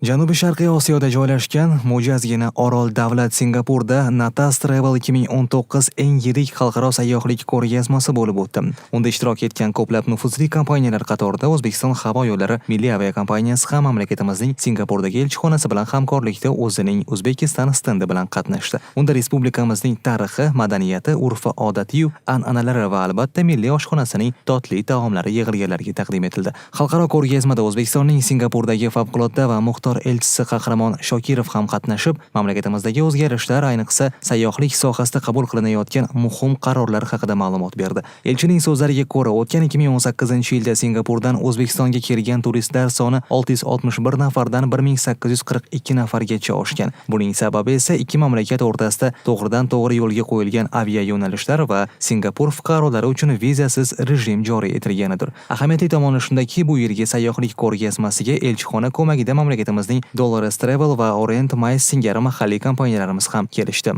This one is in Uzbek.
Janubi Sharqiy Osiyoda joylashgan mo'jazgina orol davlat Singapurda Natas Travel 2019 eng yirik xalqaro sayyohlik ko'rgazmasi bo'lib o'tdi. Unda ishtirok etgan ko'plab nufuzli kompaniyalar qatorida O'zbekiston havo yo'llari milliy aviakompaniyasi ham mamlakatimizning Singapurdagi elchixonasi bilan hamkorlikda o'zining Uzbekistan stendi bilan qatnashdi. Unda respublikamizning tarixi, madaniyati, urf-odatiyu an'analari va albatta milliy oshxonasining totli taomlari yig'ilganlarga taqdim etildi. Xalqaro ko'rgazmada O'zbekistonning Singapurdagi favqulodda va muxtor elchisi Qahramon Shokirov ham qatnashib, mamlakatimizdagi o'zgarishlar, ayniqsa sayyohlik sohasida qabul qilinayotgan muhim qarorlar haqida ma'lumot berdi. Elchining so'zlariga ko'ra, o'tgan 2018-yilda Singapurdan O'zbekistonga kelgan turistlar soni 661 nafardan 1842 nafargacha oshgan. Buning sababi esa ikki mamlakat o'rtasida to'g'ridan-to'g'ri yo'lga qo'yilgan avia yo'nalishlar va Singapur fuqarolari uchun vizasiz rejim joriy etilganidir. Ahamiyatli tomoni shundaki, bu yilgi sayyohlik ko'rgazmasiga elchixona ko'magida mamlakatimizning Dolores Travel va Orient Mais singari mahalliy kompaniyalarimiz ham kelishdi.